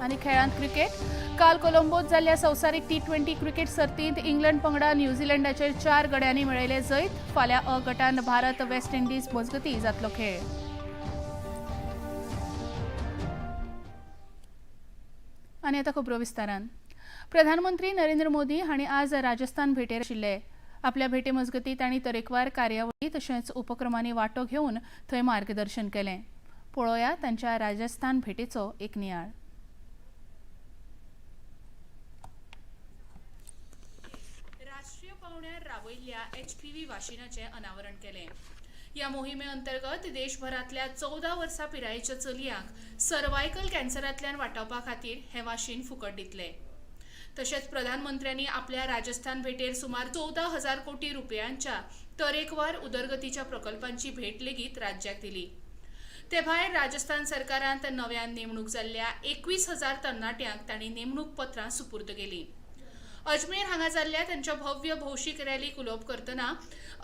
आनी खेळांत क्रिकेट. काल कोलंबोत जाल्ल्या संवसारीक T20 cricket सर्तींत इंग्लंड पंगडा न्यूझीलंडाचेर 4 गड्यांनी मेळयले जैत. फाल्यां अ गटान भारत वेस्ट इंडिज मजगती जातलो खेळ. आनी आतां खबरो विस्तारान. प्रधानमंत्री नरेंद्र मोदी हांणी आज राजस्थान भेटेर आशिल्ले. आपल्या भेटे मजगती तांणी तरेकवार कार्यावळी तशेंच उपक्रमांनी वांटो घेवन थंय मार्गदर्शन केलें. पळोवया तांच्या राजस्थान भेटेचो एक नियाळ. राष्ट्रीय पावंड्यार राबयल्ल्या एचपीव्ही वाशिनाचें अनावरण केलें. ह्या मोहिमे अंतर्गत देशभरांतल्या 14 वर्सां पिरायेच्या चलयांक सर्वायकल कॅन्सरांतल्यान वाटावपा खातीर हें वाशीन फुकट दितले. तशेंच प्रधानमंत्र्यांनी आपल्या राजस्थान भेटेर सुमार 14,000 कोटी रुपयांच्या तरेकवार उदरगतीच्या प्रकल्पांची भेट लेगीत राज्याक दिली. ते भायर राजस्थान सरकारांत नव्यान नेमणूक जाल्ल्या 21,000 तरणाट्यांक तांणी नेमणूक पत्रां सुपूर्द केलीं. अजमेर हांगा जाल्ल्या तांच्या भव्य भौशीक रॅलीक उलोवप करतना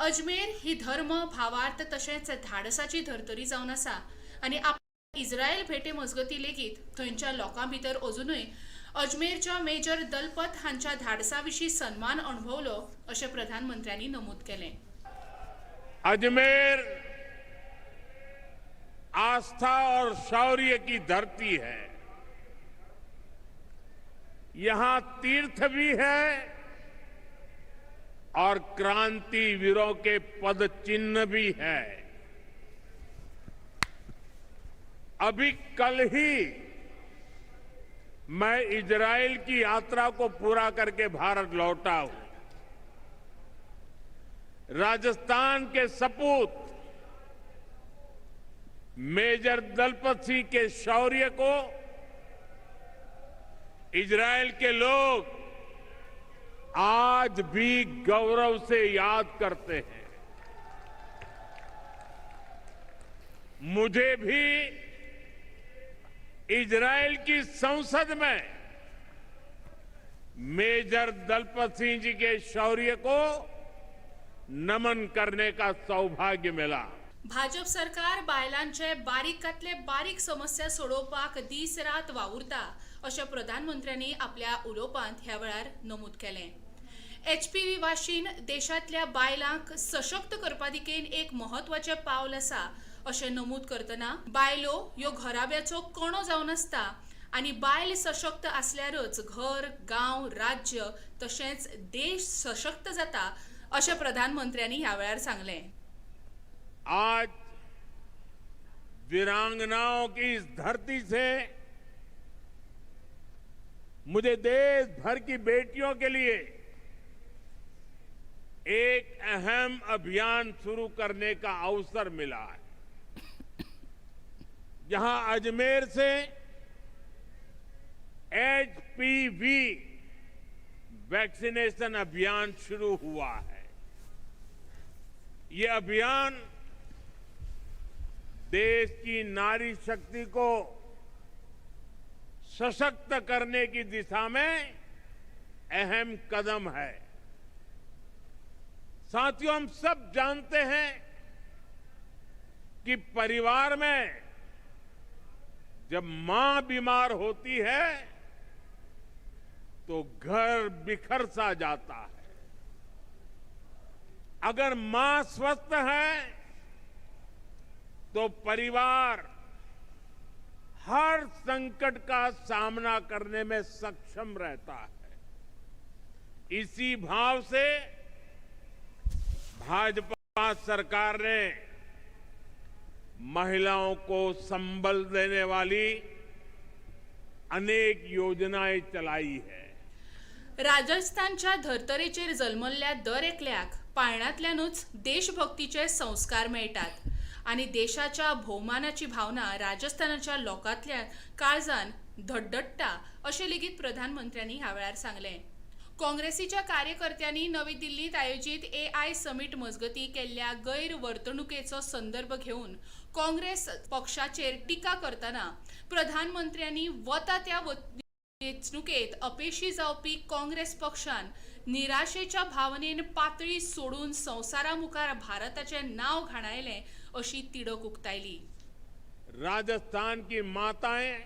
अजमेर ही धर्म, भावार्थ तशेंच धाडसाची धर्तरी जावन आसा आनी इस्रायल भेटे मजगती लेगीत थंयच्या लोकां भितर अजुनूय अजमेरच्या मेजर दलपत हांच्या धाडसा विशीं सन्मान अणभवलो अशें प्रधानमंत्र्यांनी नमूद केलें. अजमेर आस्था और शौर्य की धरती है. यहां तीर्थ भी है और क्रांति वीरों के पद चिन्ह भी है. अभी कल ही मैं इजराइल की यात्रा को पूरा करके भारत लौटा हूं. राजस्थान के सपूत मेजर दलपत सिंह के शौर्य को इजराइल के लोग आज भी गौरव से याद करते हैं. मुझे भी इजराइल की संसद में मेजर दलपत सिंह जी के शौर्य को नमन करने का सौभाग्य मिला. भाजप सरकार बायलांचे बारीकांतले बारीक समस्या सोडोवपाक दीस रात वावुरता अशें प्रधानमंत्र्यांनी आपल्या उलोवपांत ह्या वेळार नमूद केलें. एचपीव्ही वाशीन देशांतल्या बायलांक सशक्त करपा दिकेन एक म्हत्वाचें पावल आसा अशें नमूद करतना बायलो ह्यो घराब्याचो कणो जावन आसता आनी बायल सशक्त आसल्यारच घर, गांव, राज्य तशेंच देश सशक्त जाता अशें प्रधानमंत्र्यांनी ह्या वेळार सांगलें. आज वीरांगनाओं की इस धरती से मुझे देश भर की बेटियों के लिए एक अहम अभियान शुरू करने का अवसर मिला है. जहां अजमेर से एचपीवी वैक्सीनेशन अभियान शुरू हुआ है. ये अभियान देश की नारी शक्ति को सशक्त करने की दिशा में अहम कदम है. साथियों, हम सब जानते हैं कि परिवार में जब मां बीमार होती है तो घर बिखर सा जाता है. अगर मां स्वस्थ है तो परिवार हर संकट का सामना करने में सक्षम रहता है. इसी भाव से भाजपा सरकार ने महिलाओं को संबल देने वाली अनेक योजनाएं चलाई है. राजस्थानच्या धर्तरेचेर जल्मल्ल्या दर एकल्याक पाळण्यांतल्यानूच देशभक्तीचे संस्कार मेळटात आनी देशाच्या भोवमानाची भावना राजस्थानाच्या लोकांतल्या काळजान धडधडटा अशें लेगीत प्रधानमंत्र्यांनी ह्या वेळार सांगलें. काँग्रेसीच्या कार्यकर्त्यांनी नवी दिल्लींत आयोजीत एआय समीट मजगती केल्ल्या गैरवर्तणुकेचो संदर्भ घेवन काँग्रेस पक्षाचेर टिका करतना प्रधानमंत्र्यांनी वता त्या वेंचणुकेत अपेशी जावपी काँग्रेस पक्षान निराशेच्या भावनेन पातळी सोडून संवसारा मुखार भारताचें नांव घाणायलें अशी तिडक उक्तायली. राजस्थान की माताएं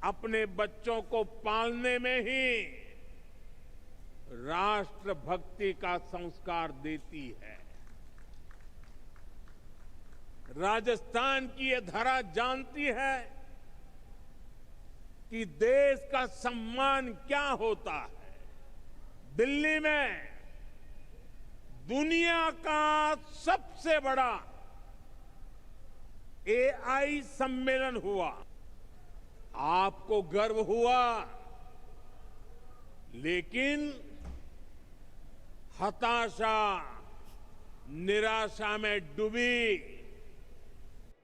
अपने बच्चों को पालने में ही राष्ट्रभक्ति का संस्कार देती है। राजस्थान की ये धरा जानती है कि देश का सम्मान क्या होता है। दिल्ली में दुनिया का सबसे बड़ा एआई सम्मेलन हुआ, आपको गर्व हुआ, लेकिन हताशा निराशा में डूबी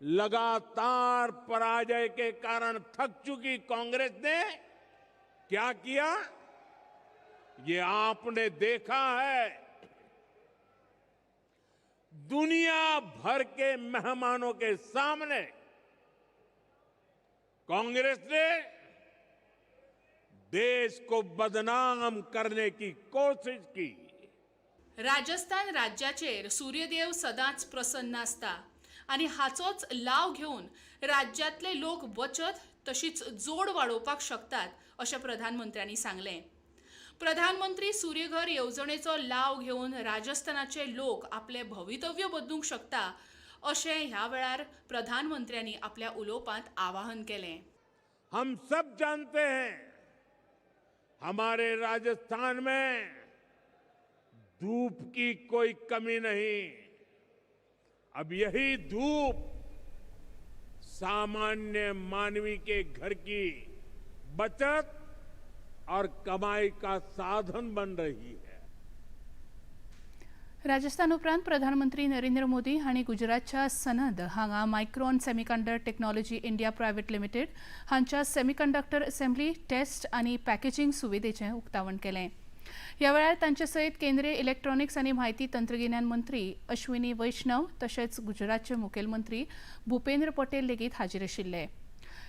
लगातार पराजय के कारण थक चुकी कांग्रेस ने क्या किया, ये आपने देखा है। दुनिया भर के मेहमानों के सामने कांग्रेस ने देश को बदनाम करने की कोशिश की। राजस्थान राज्याचेर सूर्यदेव सदांच प्रसन्न आसता आनी हाचोच लाव घेवन राज्यांतले लोक बचत तशीच जोड वाडोवपाक शकतात अशें प्रधानमंत्र्यांनी सांगलें। प्रधानमंत्री सूर्यघर येवजणेचो लाव घेवन राजस्थानाचे लोक आपले भवितव्य बदलूंक शकता अशें ह्या वेळार प्रधानमंत्र्यांनी आपल्या उलोवपांत आवाहन केलें। हम सब जानते हैं हमारे राजस्थान में धूप की कोई कमी नहीं। अब यही धूप सामान्य मानवी के घर की बचत और कमाई का साधन बन रही है। राजस्थान उपरांत प्रधानमंत्री नरेंद्र मोदी हांणी गुजरातच्या सनद हांगा Micron semiconductor technology India private limited हांच्या सेमीकंडक्टर असेंब्ली टेस्ट आनी पॅकेजिंग सुविधेचें उक्तावण केलें। ह्या वेळार तांचे सयत केंद्रीय इलेक्ट्रॉनिक्स आनी म्हायती तंत्रगिन्यान मंत्री अश्विनी वैष्णव तशेंच गुजरातचे मुखेलमंत्री भूपेंद्र पटेल लेगीत हाजीर आशिल्ले।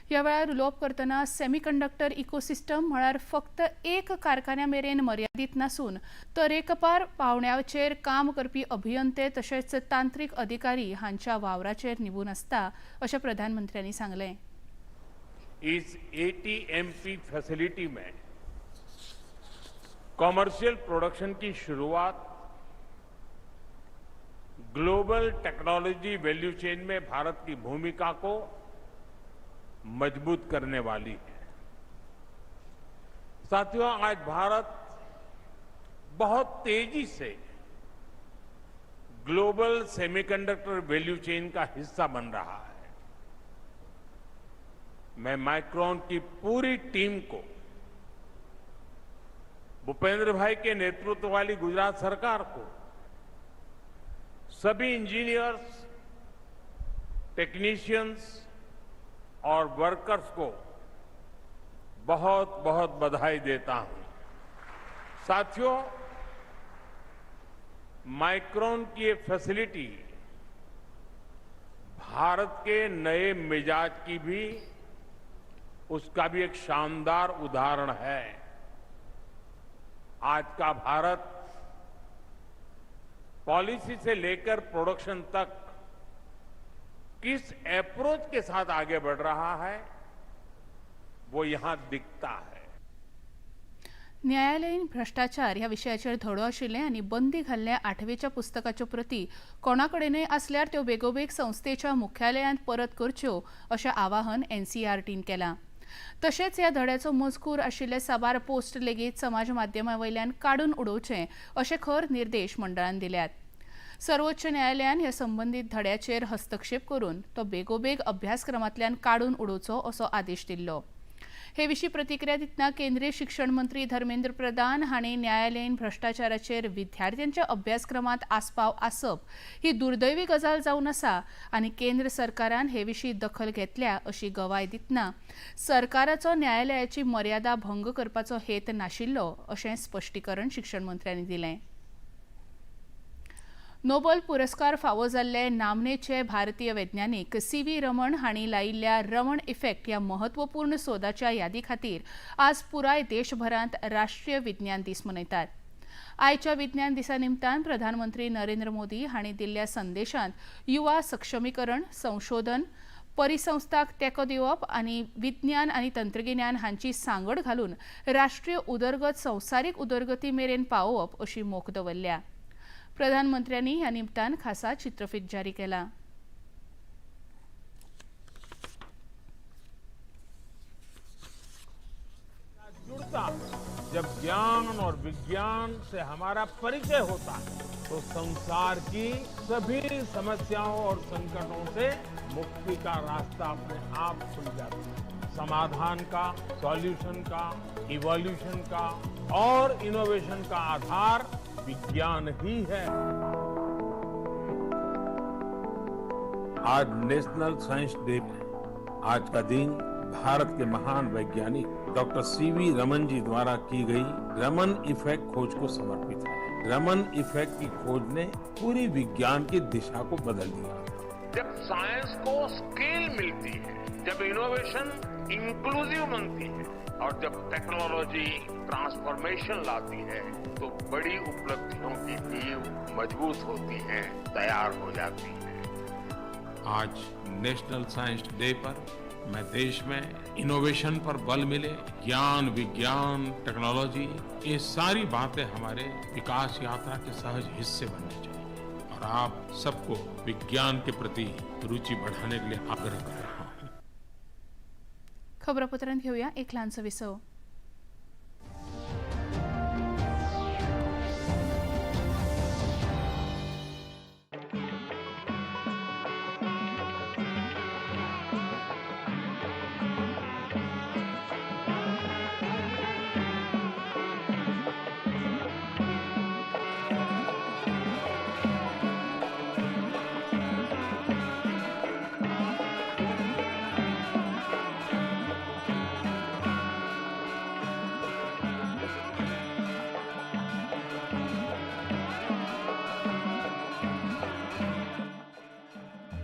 ह्या वेळार उलोवप करतना सेमीकंडक्टर इकोसिस्टम म्हळ्यार फक्त एक कारखान्या मेरेन मर्यादीत नासून तरेकपार पावंड्याचेर काम करपी अभियंते तशेंच तांत्रीक अधिकारी हांच्या वावराचेर निबून आसता अशें प्रधानमंत्र्यांनी सांगलें। इस एटीएमपी फैसिलिटी में कॉमर्शियल प्रोडक्शन की शुरुआत ग्लोबल टेक्नोलॉजी वैल्यू चेन में भारत की भूमिका को मजबूत करने वाली है। साथियों, आज भारत बहुत तेजी से ग्लोबल सेमीकंडक्टर वैल्यू चेन का हिस्सा बन रहा है। मैं माइक्रोन की पूरी टीम को, भूपेंद्र भाई के नेतृत्व वाली गुजरात सरकार को, सभी इंजीनियर्स, टेक्नीशियंस और वर्कर्स को बहुत बहुत बधाई देता हूं। साथियों, माइक्रोन की ये फैसिलिटी भारत के नए मिजाज की भी, उसका भी एक शानदार उदाहरण है। आज का भारत पॉलिसी से लेकर प्रोडक्शन तक किस अप्रोच के साथ आगे बढ़ रहा है वो यहां दिखता है। न्यायालयीन भ्रष्टाचार ह्या विशयाचेर धडो आशिल्लें आनी बंदी घाल्ल्या आठवेच्या पुस्तकाच्यो प्रती कोणाकडेनय आसल्यार त्यो बेगोबेग संस्थेच्या मुख्यालयांत परत करच्यो अशें आवाहन एनसीईआरटीन केलां। तशेंच ह्या धड्याचो मजकूर आशिल्ले साबार पोस्ट लेगीत समाज माध्यमां वयल्यान काडून उडोवचे अशे खर निर्देश मंडळान दिल्यात। सर्वोच्च न्यायालयान ह्या संबंदीत धड्याचेर हस्तक्षेप करून तो बेगोबेग अभ्यासक्रमांतल्यान काडून उडोवचो असो आदेश दिल्लो। हे विशीं प्रतिक्रिया दितना केंद्रीय शिक्षण मंत्री धर्मेंद्र प्रधान हांणी न्यायालयीन भ्रष्टाचाराचेर विद्यार्थ्यांच्या अभ्यासक्रमांत आस्पाव आसप ही दुर्दैवी गजाल जावन आसा आनी केंद्र सरकारान हे विशीं दखल घेतल्या अशी गवाय दितना सरकाराचो न्यायालयाची मर्यादा भंग करपाचो हेत नाशिल्लो अशें स्पश्टीकरण शिक्षण मंत्र्यांनी दिलें। नोबेल पुरस्कार फावो जाल्ले नामनेचे भारतीय वैज्ञानिक सी व्ही रमण हांणी लायिल्ल्या रमण इफेक्ट ह्या महत्वपूर्ण सोदाच्या यादी खातीर आज पुराय देशभरांत राष्ट्रीय विज्ञान दीस मनयतात। आयच्या विज्ञान दिसा निमतान प्रधानमंत्री नरेंद्र मोदी हांणी दिल्ल्या संदेशांत युवा सक्षमीकरण, संशोधन, परिसंस्थाक तेंको दिवप आनी विज्ञान आनी तंत्रगिन्यान हांची सांगड घालून राष्ट्रीय उदरगत संवसारीक उदरगती मेरेन पावोवप अशी मोख दवरल्या. प्रधानमंत्र्यांनी ह्या निमतान खासा चित्रफीत जारी केला. जुड़ता जब ज्ञान और विज्ञान से हमारा परिचय होता है तो संसार की सभी समस्याओं और संकटों से मुक्ति का रास्ता अपने आप खुल जाता है. समाधान का, सॉल्यूशन का, इवोल्यूशन का और इनोवेशन का आधार विज्ञान ही है. आज नेशनल साइंस डे है. आज का दिन भारत के महान वैज्ञानिक डॉक्टर सीवी रमन जी द्वारा की गई रमन इफेक्ट खोज को समर्पित है. रमन इफेक्ट की खोज ने पूरी विज्ञान की दिशा को बदल दिया. जब साइंस को स्केल मिलती है, जब इनोवेशन इंक्लूसिव बनती है और जब टेक्नोलॉजी ट्रांसफॉर्मेशन लाती है तो बड़ी उपलब्धियों की नींव मजबूत होती है, तैयार हो जाती है. आज नेशनल साइंस डे पर मैं देश में इनोवेशन पर बल मिले, ज्ञान, विज्ञान, टेक्नोलॉजी, ये सारी बातें हमारे विकास यात्रा के सहज हिस्से बनने चाहिए और आप सबको विज्ञान के प्रति रुचि बढ़ाने के लिए आग्रह कर रहा हूं. खबरापत्रांत घेऊया एक ल्हानसो विसव.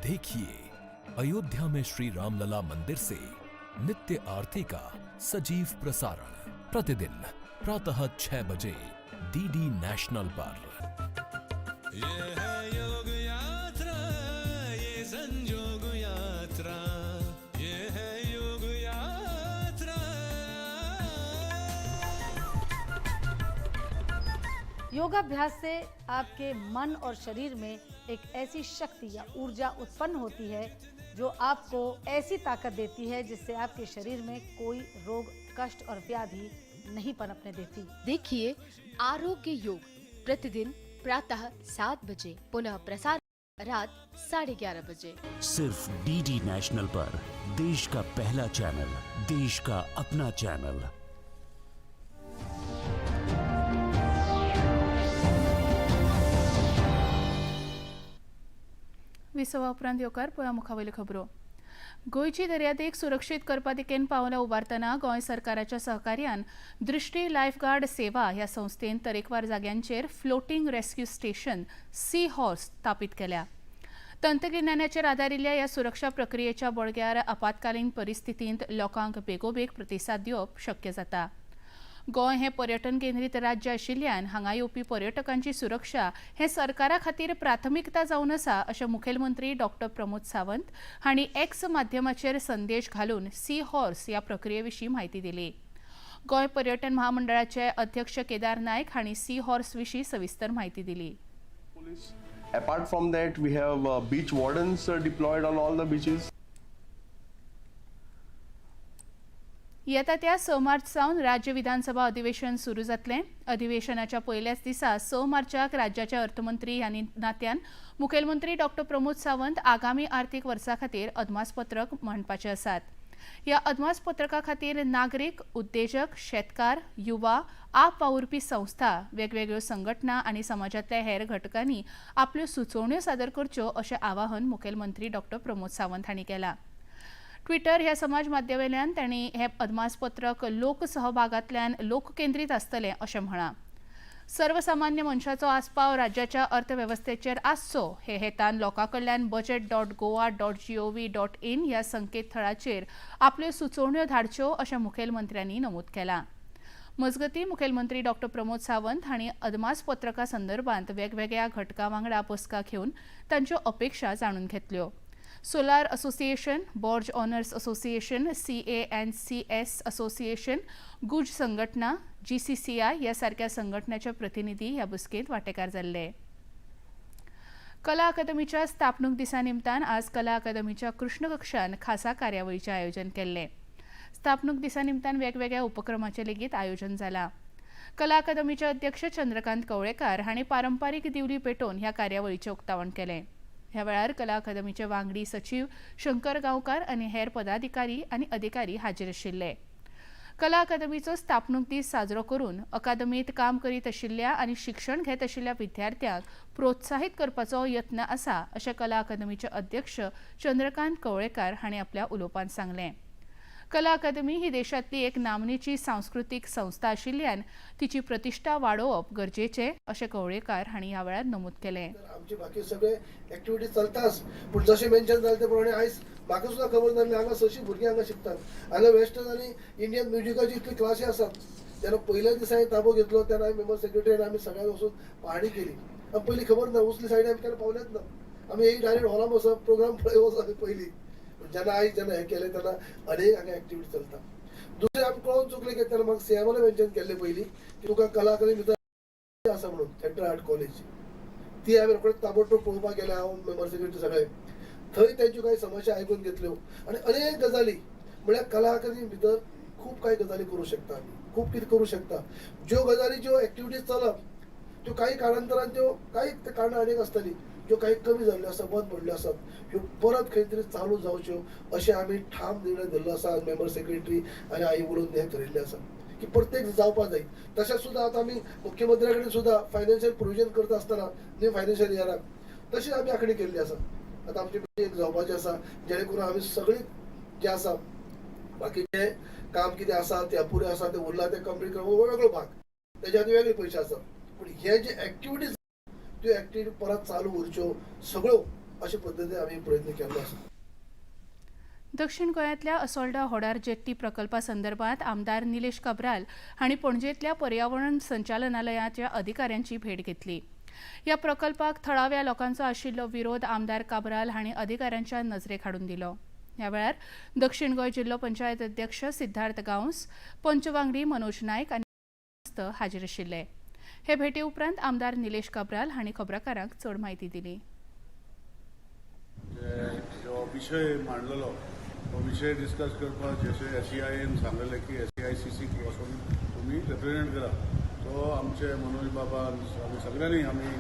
देखिए अयोध्या में श्री रामलला मंदिर से नित्य आरती का सजीव प्रसारण प्रतिदिन प्रातः 6 बजे डीडी नेशनल पर. ये है योग यात्रा, ये संजोग यात्रा, ये है योग यात्रा. योगाभ्यास से आपके मन और शरीर में एक ऐसी शक्ति या ऊर्जा उत्पन्न होती है जो आपको ऐसी ताकत देती है जिससे आपके शरीर में कोई रोग, कष्ट और व्याधि नहीं पनपने देती. देखिए आरोग्य योग प्रतिदिन प्रातः 7 बजे, पुनः प्रसार रात 11:30 बजे. सिर्फ डीडी नेशनल पर, देश का पहला चैनल, देश का अपना चैनल. विसवा उपरांत येवकार. पळया मुखावयल्यो खबरो. गोंयची दर्यादेग सुरक्षीत करपा दिकेन पावलां उबारतना गोंय सरकाराच्या सहकार्यान दृष्टी लायफगार्ड सेवा ह्या संस्थेन तरेकवार जाग्यांचेर floating rescue station Sea Horse स्थापीत केल्या. तंत्रगिन्यानाचेर आदारिल्ल्या ह्या सुरक्षा प्रक्रियेच्या बळग्यार आपत्कालीन परिस्थितींत लोकांक बेगोबेग प्रतिसाद दिवप शक्य जाता. गोंय हें पर्यटन केंद्रीत राज्य आशिल्ल्यान हांगा येवपी पर्यटकांची सुरक्षा हें सरकारा खातीर प्राथमिकता जावन आसा अशें मुखेलमंत्री डॉक्टर प्रमोद सावंत हांणी एक्स माध्यमाचेर संदेश घालून सी हॉर्स ह्या प्रक्रिये विशीं म्हायती दिली. गोंय पर्यटन महामंडळाचे अध्यक्ष केदार नायक हांणी सी हॉर्स विशीं सविस्तर म्हायती दिली. Police. Apart from that, we have beach wardens deployed on all the beaches. येता त्या 6 मार्च सावन राज्य विधानसभा अधिवेशन सुरू जातलें. अधिवेशनाच्या पयल्याच दिसा 6 मार्चाक राज्याचे अर्थमंत्री ह्या नात्यान मुखेलमंत्री डॉक्टर प्रमोद सावंत आगामी आर्थीक वर्सा खातीर अदमासपत्रक मांडपाचे आसात. ह्या अदमासपत्रका खातीर नागरीक, उद्देजक, शेतकार, युवा, आप वावुरपी संस्था, वेगवेगळ्यो संघटना आनी समाजांतल्या हेर घटकांनी आपल्यो सुचोवण्यो सादर करच्यो अशें आवाहन मुखेलमंत्री डॉक्टर प्रमोद सावंत हांणी केलां. ट्विटर ह्या समाज माध्यमांतल्यान तांणी हें अदमासपत्रक लोकसहभागांतल्यान लोककेंद्रीत आसतलें अशें म्हळां. सर्वसामान्य मनशाचो आस्पाव राज्याच्या अर्थवेवस्थेचेर आसचो हे हेतान लोकां कडल्यान budget.goa.gov.in ह्या संकेतथळाचेर आपल्यो सुचोवण्यो धाडच्यो अशें मुखेलमंत्र्यांनी नमूद केलां. मजगतीं, मुखेलमंत्री डॉक्टर प्रमोद सावंत हांणी अदमासपत्रका संदर्भात वेगवेगळ्या घटकां वांगडा बसका घेवन तांच्यो अपेक्षा जाणून घेतल्यो. Solar Association, Barge Owners Association, CA and CS Association, Guj संघटना, जीसीसीआय ह्या सारक्या संघटनाचे प्रतिनिधी ह्या बसकेंत वांटेकार जाल्ले. कला अकादमीच्या स्थापणूक दिसा निमतान आज कला अकादमीच्या कृष्ण कक्षान खासा कार्यावळीचें आयोजन केल्लें. स्थापणूक दिसा निमतान वेगवेगळ्या उपक्रमाचें लेगीत आयोजन जालां. कला अकादमीचे अध्यक्ष चंद्रकांत कवळेकार हांणी पारंपारीक दिवली पेटोवन ह्या कार्यावळीचें उक्तावण केलें. ह्या वेळार कला अकादमीचे वांगडी सचीव शंकर गांवकार आनी हेर पदाधिकारी आनी अधिकारी हाजीर आशिल्ले. कला अकादमीचो स्थापणूक दीस साजरो करून अकादमीत काम करीत आशिल्ल्या आनी शिक्षण घेत आशिल्ल्या विद्यार्थ्यांक प्रोत्साहीत करपाचो यत्न आसा, अशें कला अकादमीचे अध्यक्ष चंद्रकांत कवळेकार हांणी आपल्या उलोवपांत सांगलें. कला अकादमी ही देशांतली एक नामनेची सांस्कृतीक संस्था आशिल्ल्यान तिची प्रतिश्ठा वाडोवप गरजेचें, अशें कवळेकार हांणी ह्या वेळार नमूद केलें. आमचे बाकी सगळे एक्टिविटीज चलताच, पूण जशें मेन्शन जालें ते प्रमाणे आयज म्हाका सुद्दां खबर नासली, हांगा 600 भुरगीं हांगा शिकतात. हांगा वेस्टर्न आनी इंडियन म्युजिकाची इतली क्लासी आसात. जेन्ना पयल्या दिसा हांवें ताबो घेतलो तेन्ना हांवें मेंबर सेक्रेटरी आनी आमी सगळ्यांनी वचून पाहणी केली. आनी पयलीं खबर ना, उसली सायडीन आमी केन्ना पावलेच ना. आमी एक डायरेक्ट हॉलान वचप, प्रोग्राम पळय वचप आमी पयलीं. जेन्ना आयज जेन्ना हें केलें तेन्ना अनेक हांगा एक्टिविटी चलता. दुसरें आमी कळोन चुकलें की तेन्ना म्हाका सीएमान मेन्शन केल्लें पयलीं की तुका कला अकादमी भितर आसा म्हणून सेंट्रल आर्ट कॉलेज. ती हांवें रोखडेच ताबडतोब पळोवपाक गेले. हांव, मेंबर सेक्रेटरी सगळे थंय तेंच्यो कांय समस्या आयकून घेतल्यो आनी अनेक गजाली, म्हळ्यार कला अकादमी भितर खूब कांय गजाली करूं शकता आमी, खूब कितें करूं शकता. ज्यो गजाली, ज्यो एक्टिविटीज चलप, त्यो काही काळांतरान, त्यो काही कारणां अनेक आसतलीं, ज्यो काही कमी जाल्ल्यो आसा, बंद पडल्यो आसात, ह्यो परत खंय तरी चालू जावच्यो अशें आमी ठाम निर्णय धरलो आसा. मेंबर सेक्रेटरी आनी आई उलोवन हें थरयल्लें आसा की प्रत्येक जावपा जाय. तशेंच सुद्दां आतां आमी मुख्यमंत्र्या कडेन सुद्दां फायनान्शियल प्रोविजन करता आसतना न्यू फायनान्शियल इयराक तशीच आमी आंखणी केल्ली आसा. आतां आमची एक जावपाची आसा, जेणे करून आमी सगळीं जें आसा बाकीचें काम कितें आसा तें अपुरें आसा, तें उरलां, तें कंप्लीट करपाक हो वेगळो भाग, तेज्या खातीर वेगळे पयशे आसात. पूण हे जे एक्टिविटीज, त्यो एक्टिविटी परत चालू उरच्यो सगळ्यो, अशे पद्दतीन आमी प्रयत्न केल्लो आसा. दक्षिण गोंयांतल्या असोल्डा होडार जेट्टी प्रकल्पा संदर्भात आमदार निलेश काब्राल हांणी पणजेंतल्या पर्यावरण संचालनालयाच्या अधिकाऱ्यांची भेट घेतली. ह्या प्रकल्पाक थळाव्या लोकांचो आशिल्लो विरोध आमदार काब्राल हांणी अधिकाऱ्यांच्या नजरेक हाडून दिलो. ह्या वेळार दक्षिण गोंय जिल्लो पंचायत अध्यक्ष सिद्धार्थ गांवस, पंच वांगडी मनोज नायक आनी हाजीर आशिल्ले. हे भेटी उपरांत आमदार निलेश काब्राल हांणी खबराकारांक चड म्हायती दिली. जो विशय मांडलेलो तो विशय डिस्कस करपाक, जशें एसईआयएन सांगलेलें की एसईआयसीसीक वचून तुमी रिप्रेझेंट करा, तो आमचे मनोज बाबा आमी सगळ्यांनी आमी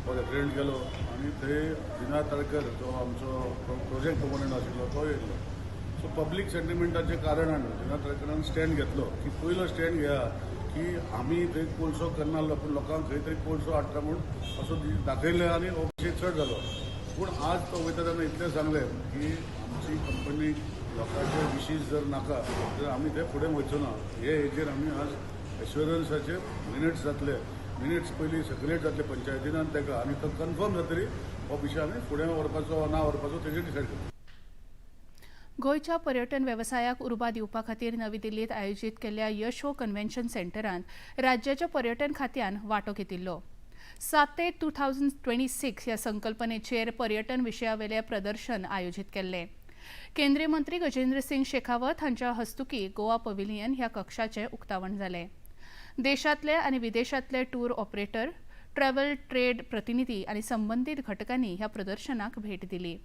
तो रिप्रेझेंट केलो आनी थंय दिना तळकर जो आमचो प्रोजेक्ट प्रोपोनंट आशिल्लो तो येयल्लो. सो पब्लीक सेंटिमेंटाचे कारणान दिना तळकरान स्टँड घेतलो की पयलो स्टँड घेया की आमी थंय कोळसो करना, पूण लोकांक खंय तरी कोळसो हाडटा म्हूण असो दाखयलें आनी हो विशय चड जालो. पूण आज तो वयता तेन्ना इतलें सांगलें की आमची कंपनी लोकांचे विशीस जर नाका तर आमी ते फुडें वयचो ना. हे हेजेर आमी आज एश्युरन्साचे मिनिट्स जातले, मिनिट्स पयलीं सर्क्युलेट जातले पंचायतीन आनी ताका आनी तो कन्फर्म जातरी हो विशय आमी फुडें व्हरपाचो ना व्हरपाचो तेजेर डिसायड करतले. गोंयच्या पर्यटन वेवसायाक उर्बा दिवपा खातीर नवी दिल्लीत आयोजीत केल्ल्या यशो कन्व्हेन्शन सेंटरांत राज्याच्या पर्यटन खात्यान वांटो घेतिल्लो. साते 2026 ह्या संकल्पनेचेर पर्यटन विशयावेलें प्रदर्शन आयोजीत केल्लें. केंद्रीय मंत्री गजेंद्र सिंग शेखावत हांच्या हस्तुकी गोवा पव्हिलियन ह्या कक्षाचें उक्तावण जालें. देशांतले आनी विदेशांतले टूर ऑपरेटर, ट्रॅव्हल ट्रेड प्रतिनिधी आनी संबंदीत घटकांनी ह्या प्रदर्शनाक भेट दिली.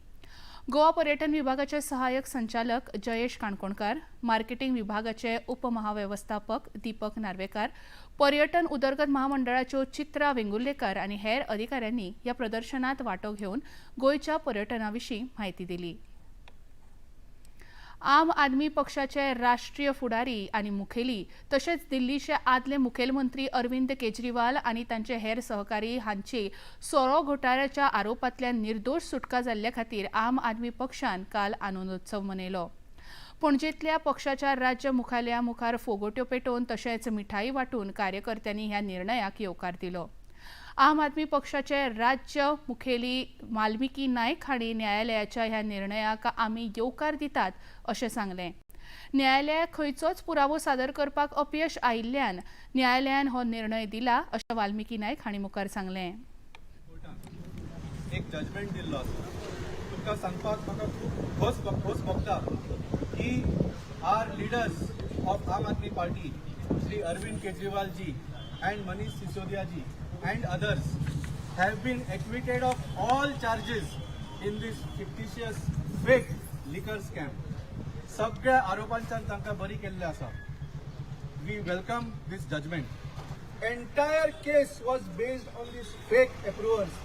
गोवा पर्यटन विभागाचे सहाय्यक संचालक जयेश काणकोणकार, मार्केटिंग विभागाचे उपमहावेवस्थापक दीपक नार्वेकार, पर्यटन उदरगत महामंडळाच्यो चित्रा वेंगुर्लेकर आनी हेर अधिकाऱ्यांनी ह्या प्रदर्शनात वांटो घेवन गोंयच्या पर्यटना विशीं म्हायती दिली. आम आदमी पक्षाचे राष्ट्रीय फुडारी आनी मुखेली तशेंच दिल्लीचे आदले मुखेलमंत्री अरविंद केजरीवाल आनी तांचे हेर सहकारी हांची सोरो घोटाळ्याच्या आरोपांतल्यान निर्दोश सुटका जाल्ल्या खातीर आम आदमी पक्षान काल आनंदोत्सव मनयलो. पणजेंतल्या पक्षाच्या राज्य मुखालया मुखार फोगोट्यो पेटोवन तशेंच मिठाई वांटून कार्यकर्त्यांनी ह्या निर्णयाक येवकार दिलो. आम आदमी पक्षाचे राज्य मुखेली वाल्मिकी नायक हांणी न्यायालयाच्या ह्या निर्णयाक आमी येवकार दितात अशें सांगलें. न्यायालयाक खंयचोच पुरावो सादर करपाक अपयश आयिल्ल्यान न्यायालयान हो निर्णय दिला, अशें वाल्मिकी नायक हांणी मुखार सांगलें. एक जजमेंट दिल्लो आसा. तुमकां सांगपाक म्हाका खूब खोस खोस भोगता की our leaders of Aam Aadmi Party, Shri Arvind Kejriwal ji and Manish Sisodia ji and others, have been acquitted of all charges in this fictitious fake liquor scam. सगळ्या आरोपांच्यान तांकां बरी केल्ले आसा. We welcome this judgment. Entire case was based on this fake approvals.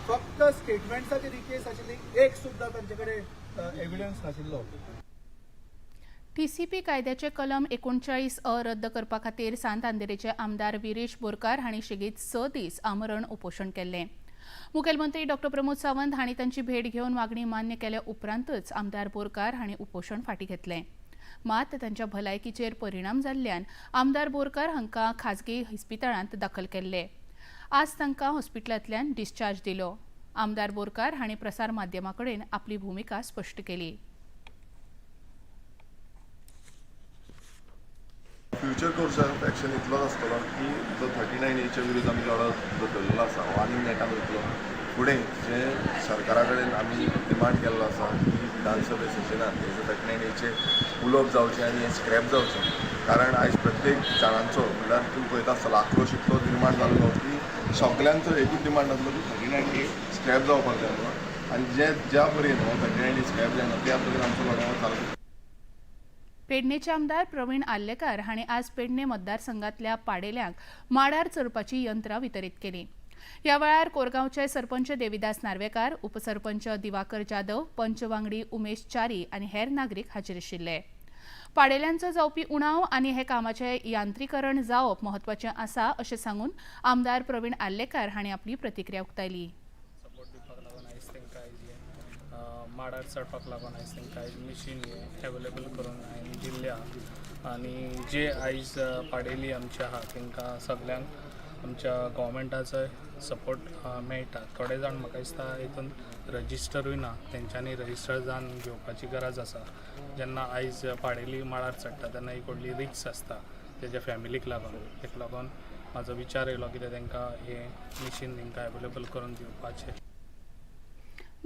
फक्त स्टेटमेंट्साचेर ही केस आशिल्ली, एक सुद्दां तांचे कडेन एविडन्स नाशिल्लो. टीसीपी कायद्याचे कलम 39 अ रद्द करपा खातीर सांत आंद्रेचे आमदार विरेश बोरकार हांणी शेगीत 6 दीस आमरण उपोशण केल्लें. मुखेलमंत्री डॉ प्रमोद सावंत हांणी तांची भेट घेवन मागणी मान्य केल्या उपरांतच आमदार बोरकार हांणी उपोशण फाटीं घेतलें. मात तांच्या भलायकीचेर परिणाम जाल्ल्यान आमदार बोरकार हांकां खाजगी इस्पितळांत दाखल केल्ले. आज तांकां हॉस्पिटलांतल्यान डिस्चार्ज दिलो. आमदार बोरकार हांणी प्रसार माध्यमां कडेन आपली भुमिका स्पश्ट केली. फ्युचर कोर्स ऑफ एक्शन इतलोच आसतलो की जो 39 एच्या विरुद्ध आमी लढो जो धरलेलो आसा हो आनी नेटान वयतलो फुडें. जे सरकारा कडेन आमी डिमांड केल्लो आसा की विधानसभे सेशनान हेजो 39 एचे उलोवप जावचें आनी हें स्क्रॅप जावचें, कारण आयज प्रत्येक जाणांचो, म्हणल्यार तूं पळयता आसतलो, आक्रोश इतलो निर्माण जाल्लो की सगल्यांचो एकूच डिमांड आसलो की 39 ए स्क्रॅप जावपाक जाय म्हणून. आनी जे ज्या पर्यंत हो 39 ए स्क्रॅप जायना, त्या पर्यंत आमचो लढो चालू. पेडणेचे आमदार प्रवीण आर्लेकार हांणी आज पेडणे मतदारसंघातल्या पाडेल्यांक माडार चडपाची यंत्रां वितरीत केली. ह्या वेळार कोरगांवचे सरपंच देविदास नार्वेकार, उपसरपंच दिवाकर जाधव, पंच वांगडी उमेश च्यारी आनी हेर नागरीक हाजीर आशिल्ले. पाडेल्यांचो जावपी उणाव आनी हे कामाचें यांत्रिकरण जावप म्हत्वाचें आसा, अशें सांगून आमदार प्रवीण आर्लेकार हांणी आपली प्रतिक्रिया उक्तायली. सपोर्ट दिवपाक लागून आयज तांकां आयज हें माडार चडपाक लागून आयज तांकां आयज मिशीन हें एवेलेबल करून हांवें दिल्लें आहा. आनी जे आयज पाडेली आमचे आहा, तांकां सगल्यांक आमच्या गोवोरमेंटाचोय सपोर्ट मेळटा. थोडे जाण म्हाका दिसता हितून रजिस्टरूय ना, तेंच्यांनी रजिस्टर जावन घेवपाची गरज आसा. जेन्ना आयज पाडेली माडार चडटा तेन्ना एक व्हडली रिस्क आसता तेज्या फॅमिलीक लागून. तेका लागून म्हाजो विचार येयलो कितें, तांकां हें मिशीन तांकां एवेलेबल करून दिवपाचें.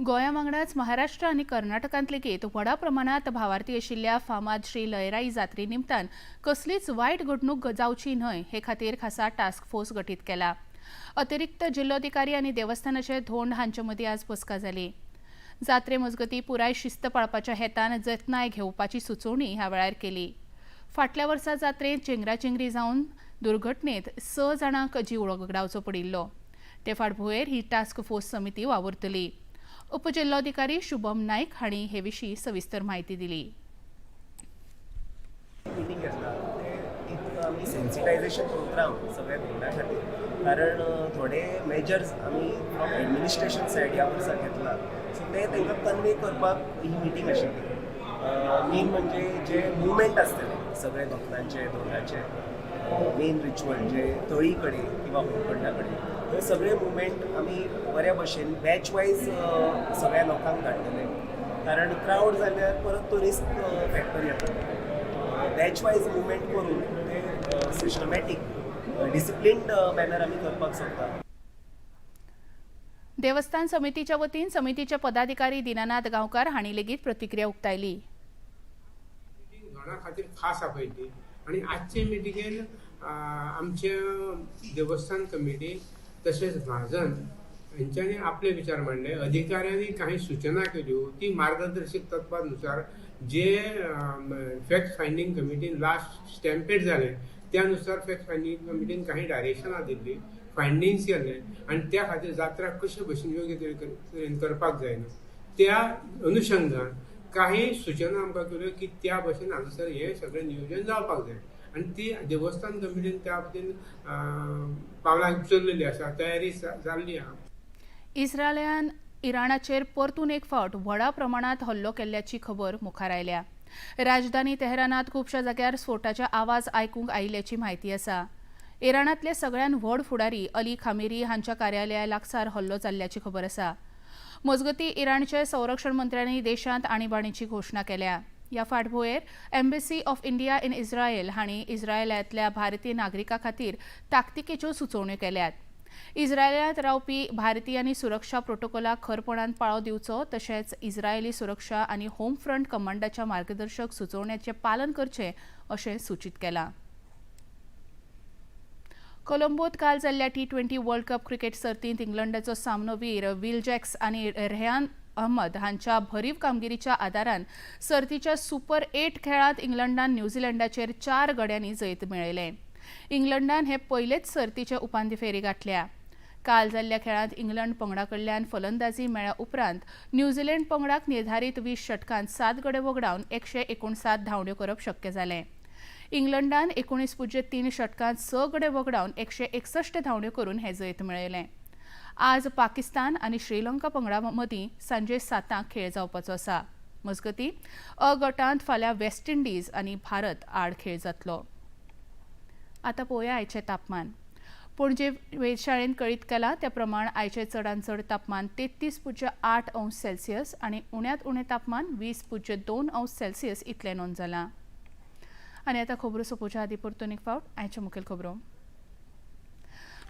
गोंया वांगडाच महाराष्ट्र आनी कर्नाटकांत लेगीत व्हडा प्रमाणात भावार्थी आशिल्ल्या फामाद श्री लयराई जात्रे निमतान कसलीच वायट घडणूक जावची न्हय हे खातीर खासा टास्क फोर्स गठीत केला. अतिरिक्त जिल्लोधिकारी आनी देवस्थानाचे धोंड हांचे मदीं आज बसका जाली. जात्रे मजगतीं पुराय शिस्त पाळपाच्या हेतान जतनाय घेवपाची सुचोवणी ह्या वेळार केली. फाटल्या वर्सा जात्रेंत चेंगराचेंगरी जावन दुर्घटनेत स जाणांक जीव वगडावचो पडिल्लो. ते फाटभुंयेर ही टास्क फोर्स समिती वावुरतली. उपजिल्लोधिकारी शुभम नाईक हांणी हे विशीं सविस्तर म्हायती दिली. मिटींग घेतला ते एक आमी सेन्सिटायझेशन प्रोग्राम सगळ्या भुरग्यां खातीर, कारण थोडे मेजर्स आमी फ्रॉम एडमिनिस्ट्रेशन सायड ह्या वर्सा घेतला, सो ते तांकां कन्वे करपाक ही मिटींग आशिल्ली. मेन म्हणजे जे मुवमेंट आसतले सगळे भक्तांचे, धोंडाचे, मेन रिच्युअल जे तळी कडेन किंवा होमखंडा कडेन, थंय सगळे मुवमेंट आमी बऱ्या भशेन बॅच वायज सगळ्या लोकांक धाडटले, कारण क्रावड जाल्यार परत तो रिस्क फॅक्टर येता. बॅच वायज मुवमेंट करून ते सिस्टमॅटीक डिसिप्लिन्ड मॅनर आमी करपाक सोदता. देवस्थान समितीच्या वतीन समितीचे पदाधिकारी दिनानाथ गांवकार हांणी लेगीत प्रतिक्रिया उक्तायली. मिटींग धोंडा खातीर खास आपयल्ली आनी आजचे मिटिंगेन आमचे देवस्थान कमिटी तशेंच म्हाजन हेंच्यांनी आपले विचार मांडले. अधिकाऱ्यांनी काही सुचना केल्यो. ती मार्गदर्शक तत्वानुसार जे फॅक्ट फायंडींग कमिटीन लास्ट स्टॅम्पेड जालें, त्या नुसार फॅक्ट फायंडींग कमिटीन काही डायरेक्शनां दिल्ली, फायंडिंग्स केल्ले आनी त्या खातीर जात्रा कशे भशेन योग्य तरेन करपाक जायना, त्या अनुशंगान काही सुचना आमकां केल्यो की त्या भशेन हांगासर हें सगळें नियोजन जावपाक जाय. आनी ती देवस्थान कमिटीन त्या बाबतीन पावलां उचललेली आसा, तयारी जाल्ली आहा. इस्रायलान इराणाचेर परतून एक फावट व्हडा प्रमाणात हल्लो केल्ल्याची खबर मुखार आयल्या. राजधानी तेहरानात खुबश्या जाग्यार स्फोटाचे आवाज आयकूंक आयिल्ल्याची म्हायती आसा. इराणांतले सगळ्यात व्हड फुडारी अली खामेरी हांच्या कार्यालया लागसार हल्लो जाल्ल्याची खबर आसा. मजगतीं, इराणचे संरक्षण मंत्र्यांनी देशांत आणीबाणीची घोशणा केल्या. ह्या फाटभुंयेर embassy of India in Israel हांणी इस्रायलांतल्या भारतीय नागरिकां खातीर ताकतिकेच्यो सुचोवण्यो केल्यात. इस्रायलांत रावपी भारतीयांनी सुरक्षा प्रोटोकॉलाक खरपणान पाळो दिवचो, तशेंच इस्रायली सुरक्षा आनी होम फ्रंट कमांडाच्या मार्गदर्शक सुचोवण्याचें पालन करचें अशें सूचीत केलां. कोलंबोत काल जाल्ल्या T20 world cup cricket सर्तींत इंग्लंडाचो सामनोवीर will jacks आनी रेहान अहमद हांच्या भरीव कामगिरीच्या आदारान सर्तीच्या सुपर 8 खेळांत इंग्लंडान न्यूझीलंडाचेर 4 गड्यांनी जैत मेळयलें. इंग्लंडान हे पयलेच सर्तीचे उपांत्य फेरी गाठल्या. काल जाल्ल्या खेळांत इंग्लंड पंगडा कडल्यान फलंदाजी मेळ्ळ्या उपरांत न्यूझीलंड पंगडाक निर्धारीत 20 षटकांत 7 गडे वगडावन 159 धांवड्यो करप शक्य जालें. इंग्लंडान 19.3 षटकांत 6 गडे वगडावन 161 धांवड्यो करून हें जैत मेळयलें. आज पाकिस्तान आनी श्रीलंका पंगडा मदीं सांजे 7 खेळ जावपाचो आसा. मजगतीं अ गटांत फाल्यां वेस्ट इंडीज आनी भारत आड खेळ जातलो. आतां पळोवया आयचें तापमान. पणजे वेधशाळेन कळीत केलां त्या प्रमाण आयचें चडांत चड तापमान 33.8 अंश सेल्सियस आनी उण्यांत उणें तापमान 20.2 अंश सेल्सियस इतलें नोंद जालां. आनी आतां खबरो सोंपोवच्या आदीं परतून एक फावट आयच्यो मुखेल खबरो.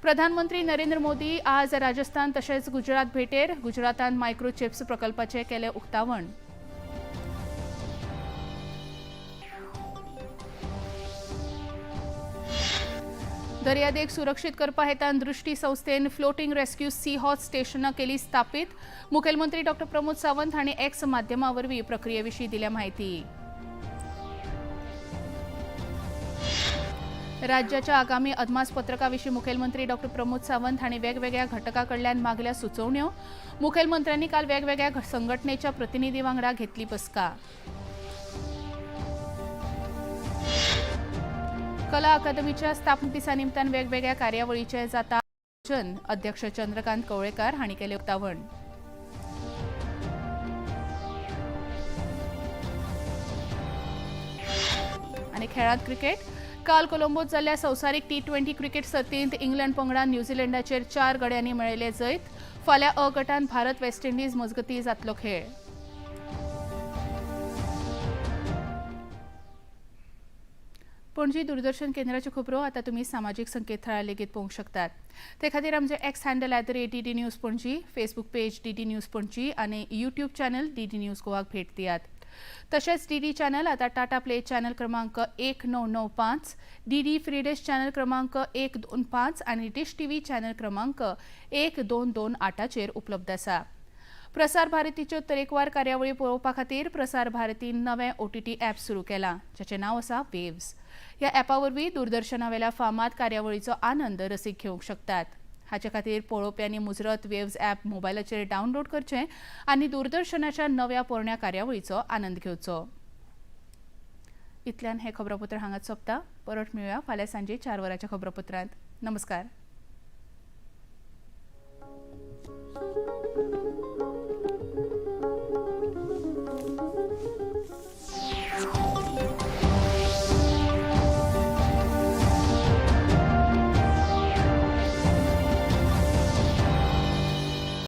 प्रधानमंत्री नरेंद्र मोदी आज राजस्थान तशेंच गुजरात भेटेर. गुजरातान मायक्रोचिप्स प्रकल्पाचें केलें उक्तावण. दर्यादेग सुरक्षीत करपा हेतान दृष्टी संस्थेन फ्लोटिंग रेस्क्यू सी हॉर्स स्टेशनां केली स्थापीत. मुखेलमंत्री डॉ प्रमोद सावंत हांणी एक्स माध्यमा वरवीं प्रक्रिये विशीं दिल्या म्हायती. राज्याच्या आगामी अदमासपत्रका विशीं मुखेलमंत्री डॉ प्रमोद सावंत हांणी वेगवेगळ्या घटकां कडल्यान मागल्या सुचोवण्यो. मुखेलमंत्र्यांनी काल वेगवेगळ्या संघटनेच्या प्रतिनिधी वांगडा घेतली बसका. कला अकादमीच्या स्थापणूक दिसा निमतान वेगवेगळ्या कार्यावळीचें जाता आयोजन. अध्यक्ष चंद्रकांत कवळेकार हांणी केलें उक्तावण. आनी खेळांत क्रिकेट. काल कोलंबोत जाल्ल्या संवसारीक T20 cricket सर्तींत इंग्लंड पंगडान न्यूझीलंडाचेर 4 गड्यांनी मेळयलें जैत. फाल्यां अ गटांत भारत वेस्ट इंडीज मजगतीं जातलो खेळ. पणजी दूरदर्शन केंद्राच्यो खबरो आतां तुमी सामाजीक संकेतथळार लेगीत पळोवंक शकतात. ते खातीर आमचें X handle @DD News Panaji, Facebook page DD News Panaji आनी यूट्यूब चॅनल DD news गोवाक भेट दियात. तशेंच DD channel आतां टाटा प्ले चॅनल क्रमांक 1995, DD free dish channel क्रमांक 125 आनी डिश TV channel क्रमांक 1228चेर उपलब्ध आसा. प्रसार भारतीच्यो तरेकवार कार्यावळी पळोवपा खातीर प्रसार भारतीन नवें OTT app सुरू केलां, जाचें नांव आसा वेव्स. ह्या ॲपा वरवीं दूरदर्शनावेल्या फामाद कार्यावळीचो आनंद रसीक घेवंक शकतात. हाचे खातीर पळोवप्यांनी मुजरत वेव्स ॲप मोबायलाचेर डावनलोड करचें आनी दूरदर्शनाच्या नव्या पोरण्या कार्यावळीचो आनंद घेवचो. इतल्यान हें खबरापत्र हांगाच सोंपता. परत मेळुया फाल्यां सांजे 4 वरांच्या खबरापत्रांत. नमस्कार.